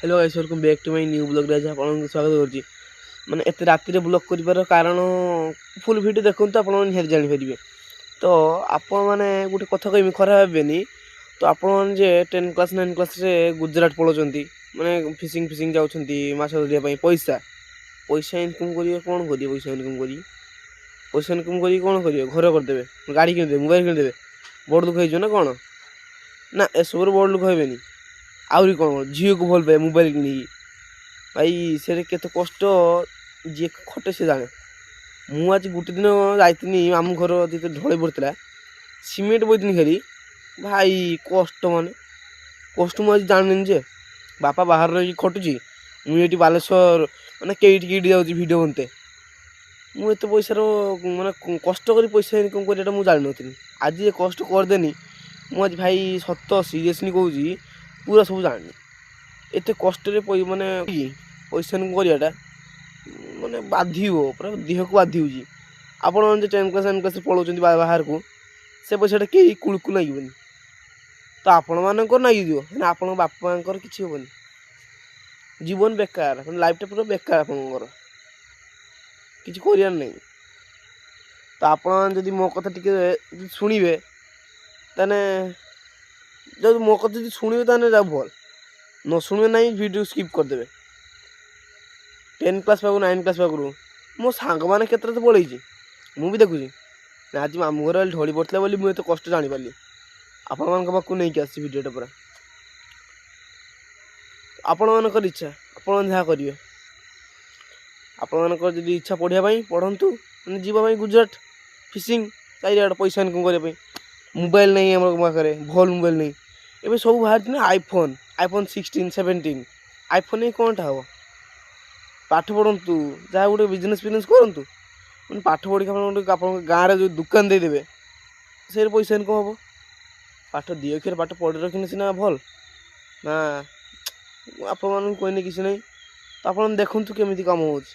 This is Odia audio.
Hello guys, welcome back to my new vlog। ଆଜି ଆପଣଙ୍କୁ ସ୍ୱାଗତ କରୁଛି। ମାନେ ଏତେ ରାତିରେ ବ୍ଲଗ୍ କରିବାର କାରଣ, ଫୁଲ୍ ଭିଡ଼ିଓ ଦେଖନ୍ତୁ, ଆପଣ ନିହାତି ଜାଣିପାରିବେ। ତ ଆପଣମାନେ ଗୋଟେ କଥା କହିବି, ଖରାପ ଭାବିବେନି। ତ ଆପଣମାନେ ଯେ 10 କ୍ଲାସ୍, 9 କ୍ଲାସ୍ରେ ଗୁଜୁରାଟ ପଳାଉଛନ୍ତି, ମାନେ ଫିସିଂ ଫିସିଂ ଯାଉଛନ୍ତି ମାଛ ଧରିବା ପାଇଁ, ପଇସା ଇନକମ୍ କରିବେ, କ'ଣ କରିବେ? ପଇସା ଇନକମ୍ କରି, ପଇସା ଇନକମ୍ କରିକି କ'ଣ କରିବେ? ଘର କରିଦେବେ, ଗାଡ଼ି କିଣିଦେବେ, ମୋବାଇଲ୍ କିଣିଦେବେ, ବଡ଼ ଲୋକ ହେଇଯିବ ନା କ'ଣ? ନା, ଏସବୁରେ ବଡ଼ ଲୋକ ହେବେନି। ଆହୁରି କ'ଣ, ଝିଅକୁ ଭଲ ପାଏ ମୋବାଇଲ୍ କିଣିକି। ଭାଇ, ସେଟା କେତେ କଷ୍ଟ, ଯିଏ ଖଟେ ସେ ଜାଣେ। ମୁଁ ଆଜି ଗୋଟେ ଦିନ ଯାଇଥିନି ମାମୁଁ ଘର, ଯେତେ ଢଳେଇ ପଡ଼ିଥିଲା, ସିମେଣ୍ଟ ବୋହିଥିନି ଖାଲି। ଭାଇ, କଷ୍ଟ ମାନେ କଷ୍ଟ ମୁଁ ଆଜି ଜାଣିନି ଯେ ବାପା ବାହାରେ ରହିକି ଖଟୁଛି, ମୁଁ ଏଇଠି ବାଲେଶ୍ୱର ମାନେ କେଇଠି କେଇଠି ଯାଉଛି ଭିଡ଼ିଓ ବନତେ। ମୁଁ ଏତେ ପଇସାର ମାନେ କଷ୍ଟ କରି ପଇସା ଇନକମ୍ କରିବାଟା ମୁଁ ଜାଣିନଥିଲି। ଆଜି ଏ କଷ୍ଟ କରିଦେନି ମୁଁ ଆଜି। ଭାଇ, ସତ ସିରିୟସଲି କହୁଛି, ପୁରା ସବୁ ଜାଣିନି। ଏତେ କଷ୍ଟରେ ମାନେ ପଇସା ଇନକମ୍ କରିବାଟା ମାନେ ବାଧିବ, ପୁରା ଦେହକୁ ବାଧିଉଛି। ଆପଣମାନେ ଯେ 10 କ୍ଲାସ୍, 9 କ୍ଲାସ୍ରେ ପଳାଉଛନ୍ତି ବାହାରକୁ, ସେ ପଇସାଟା କେହି କୁଳକୁ ଲାଗିବନି। ତ ଆପଣମାନଙ୍କର ଲାଗିଯିବ ନା, ଆପଣଙ୍କ ବାପା ମାଆଙ୍କର କିଛି ହେବନି। ଜୀବନ ବେକାର, ମାନେ ଲାଇଫ୍ଟା ପୁରା ବେକାର ଆପଣଙ୍କର, କିଛି କରିବାର ନାହିଁ। ତ ଆପଣ ଯଦି ମୋ କଥା ଟିକେ ଯଦି ଶୁଣିବେ ତାହେଲେ, ଯଦି ମୋ କଥା ଯଦି ଶୁଣିବେ ତାହେଲେ ଯାଉ ଭଲ, ନ ଶୁଣିବେ ନାହିଁ, ଭିଡ଼ିଓ ସ୍କିପ୍ କରିଦେବେ। 10 କ୍ଲାସ୍ ପାଖରୁ, 9 କ୍ଲାସ୍ ପାଖରୁ ମୋ ସାଙ୍ଗମାନେ କେତେଟା ତ ପଳେଇଛି, ମୁଁ ବି ଦେଖୁଛି ନା। ଆଜି ମାମୁଁ ଘରେ ଢଳି ପଡ଼ିଥିଲା ବୋଲି ମୁଁ ଏତେ କଷ୍ଟ ଜାଣିପାରିଲି। ଆପଣମାନଙ୍କ ପାଖକୁ ନେଇକି ଆସିଛି ଭିଡ଼ିଓଟା ପୁରା। ଆପଣମାନଙ୍କର ଇଚ୍ଛା, ଆପଣ ଯାହା କରିବେ। ଆପଣମାନଙ୍କର ଯଦି ଇଚ୍ଛା ପଢ଼ିବା ପାଇଁ, ପଢ଼ନ୍ତୁ। ମାନେ ଯିବା ପାଇଁ ଗୁଜୁରାଟ ଫିସିଂ, ଚାରିଆଡ଼େ ପଇସା ଇନକମ୍ କରିବା ପାଇଁ। ମୋବାଇଲ୍ ନାହିଁ ଆମ ପାଖରେ, ଭଲ ମୋବାଇଲ୍ ନାହିଁ। ଏବେ ସବୁ ବାହାରିଛି ନା ଆଇଫୋନ୍, ଆଇଫୋନ୍ 16, 17। ଆଇଫୋନ୍ ନେଇ କ'ଣଟା ହେବ? ପାଠ ପଢ଼ନ୍ତୁ, ଯାହା ଗୋଟେ ବିଜନେସ୍ ଫିଜନେସ୍ କରନ୍ତୁ। ମାନେ ପାଠ ପଢ଼ିକି ଆପଣ ଗୋଟେ ଆପଣଙ୍କ ଗାଁରେ ଯେଉଁ ଦୋକାନ ଦେଇଦେବେ, ସେଇରେ ପଇସା ଇନକମ୍ ହେବ। ପାଠ ଦୁଇ ଅକ୍ଷର ପାଠ ପଢ଼ି ରଖିଲେ ସିନା ଭଲ ନା। ଆପଣମାନଙ୍କୁ କହିଲେ କିଛି ନାହିଁ। ତ ଆପଣ ଦେଖନ୍ତୁ କେମିତି କାମ ହେଉଛି।